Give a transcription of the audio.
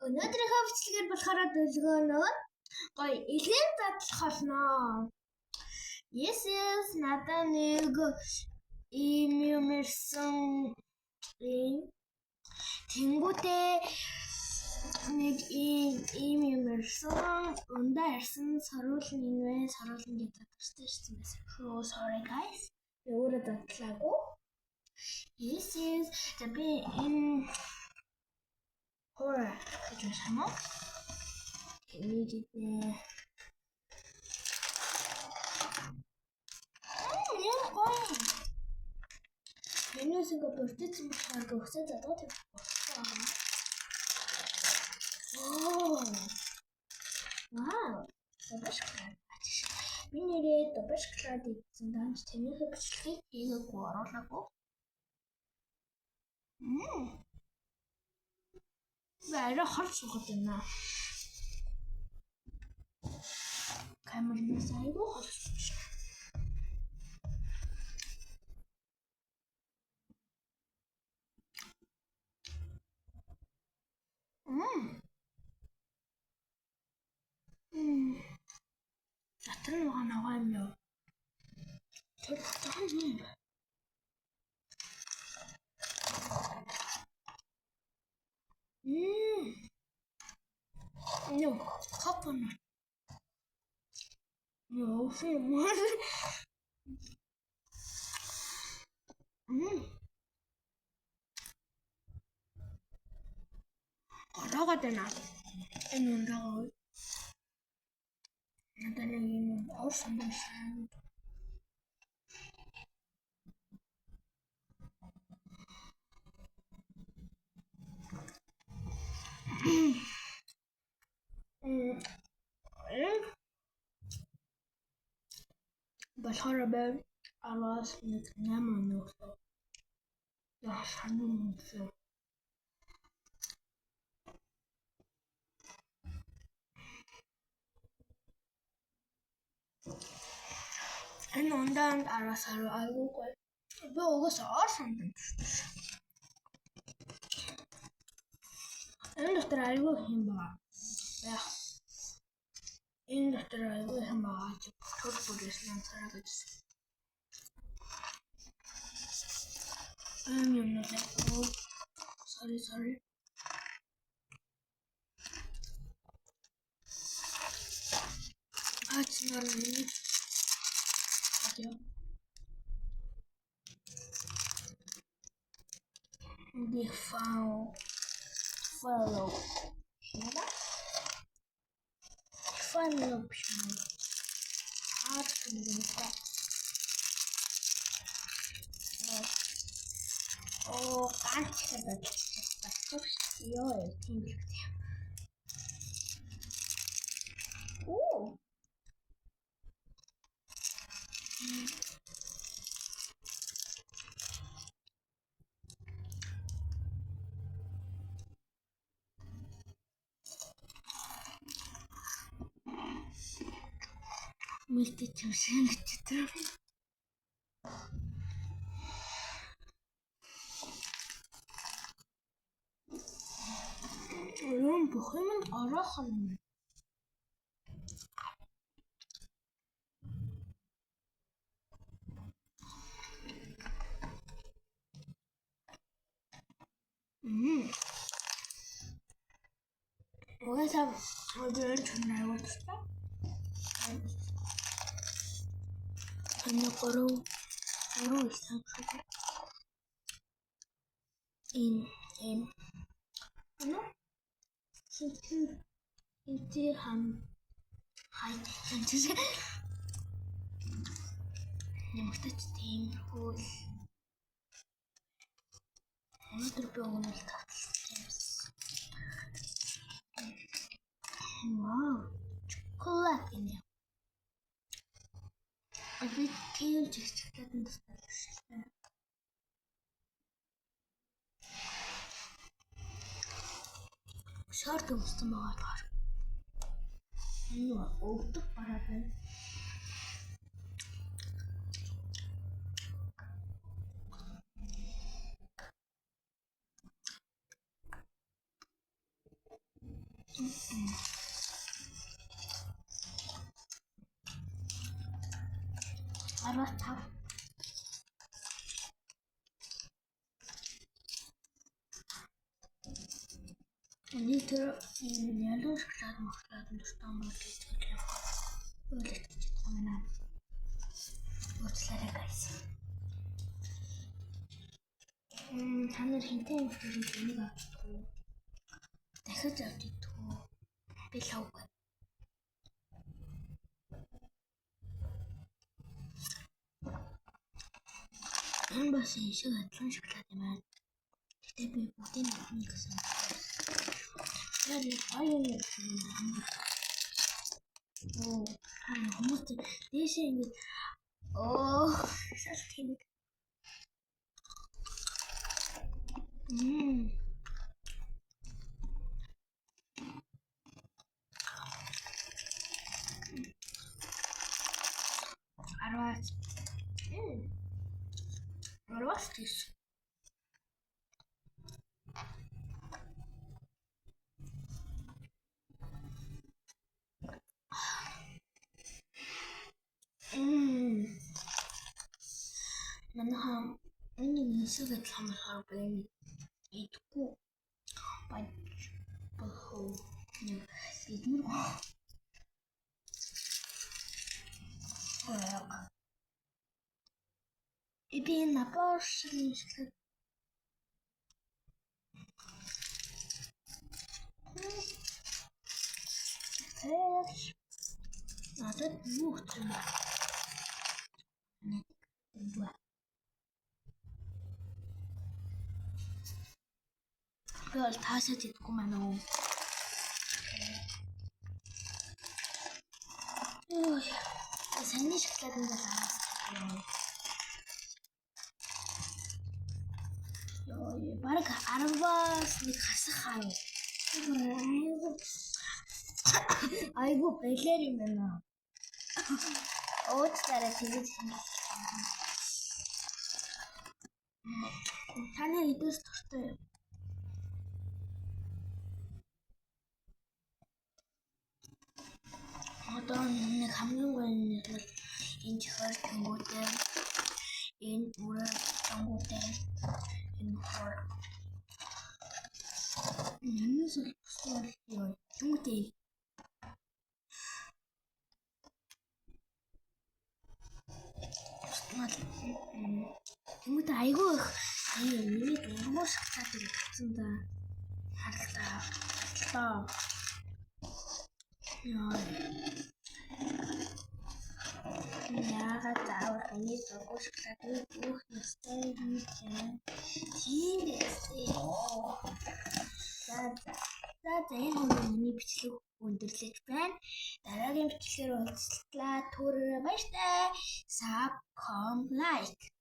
Өнөөдрийнхөө бичлэгээр болохоор дүлгөөнөө гоё элгэн задлах болно. Yes, надад нэг ийм юм ирсэн. Ийм тэнгүүтээ нэг ийм юм ирсэн. Ундаа ирсэн саруул нь энэ вэ? Саруул нь гэж задарчтай ирсэн байсан. Шүү, sorry guys. Би өөрөө задлаагүй. Yes. За би энэ хор гэж байна уу? Энийг идэ. Яг гоё. Энэс ингээ бүрдээсэн болохоор өсөө задгаа тавих болсон. Оо. Вау. Дубай шоколад. Би нэрээ дубай шоколад идсэн данч танихыг бичлэгийг хийгээгүй оруулаагүй. Би арай хол суугаад байна. Камернаас айгүй хол сууж. Дотор нь байгаа ногоо юм юу? Тэр дотор нь юм бэ? No, coconut. No, Ороогоод байна. Энэ ундагаа. Надад нэг юм ор самбар. Болохоор би 10-аас нэг 8 оноо өглөө. Яа санаа юм. Энэ ундаанд 10-аас 10 айгүй гоё. Би угаасаа ор сандсан. Энэ дотор айгүй юм байна. Яг энэ дотор айгүй юм байгаа. Төр бүрээс янзаараа гэж. Юм нэг. Sorry. Ач нар нэг. The follow. Follow биш үү? Аар гэнэ. Оо, ганц хэрэг болчих. Йоо, тийм л үү. Оо. Мэлтэй юм шиг гэж тэр. Юм бүх юм нь ороохон юм. Угаасаа өдөр чамнаа уучлаа. Таны гурав исэн шүү. Энэ эм. Ano? Хинтээ хинтээ хам хай хинтээ. Нэмэгтэйч тиймэрхүү л. Өнөөдөр би өгнөл тавталтай юмсан. Вау, шоколад гинэ. Би тийм ч их шоколадын дуртай биш. Шорт өмссөн байгаа болохоор энэ өвдөг гараад байна. 15. Нэг тэр ялуу шоколад мохлоод дуртай юм бол гэж хэлээ. Ойлголт чадахгүй байна. Уучлаарай guys. Та нар хинтээ юм шиг энийг авч идэх үү? Дахиж авч идэх үү? Би лавгүй. Энэ бас энэ шиг адилхан шоколад юм байна. Гэтэ би бүгдийг нь нэг гэсэн. Тэгэхээр гоё юм. Оо, хүмүүс дээшээ ингэж оо, шал тэнэг. Арваас. Арваас тийш. Манайхан энэ нэг адилхан болохоор би идэхгүй баж бохоо бид нар би набор шиг юм шиг. Надад юу өгч юм бэ? Нэг дэмжвэ. Би бол таашаад идэхгүй маань уу. Йоо. Саяны шоколад нь бол аваад. Йоо, бараг 10-аас нэг хасах 10. Айгу бэлэр юм байна. Уучлаарай тэгэж хэлсэн. Та нар эдээс дуртай юу? Одоо нэг хамгийн гоё нь бол энэ чихэр тэнгуүтэй, энэ үрээ тэнгуүтэй, энэ хор. Энэс бол бусдаа юу тэнгуүтэй. Тэнгуүтэй айгүй их миний дургуй шоколад гэсэн да. Харалтаа. Харалтаа. Яа. Яагаад заавал миний дургуй шоколадыг өөх ёстой гэж юм. Тийм ээ. За за. За за энэ хүрээ миний бичлэг өндөрлөж байна. Дараагийн бичлэгээр уулзлаа. Түр баяртай. Sub, com, like.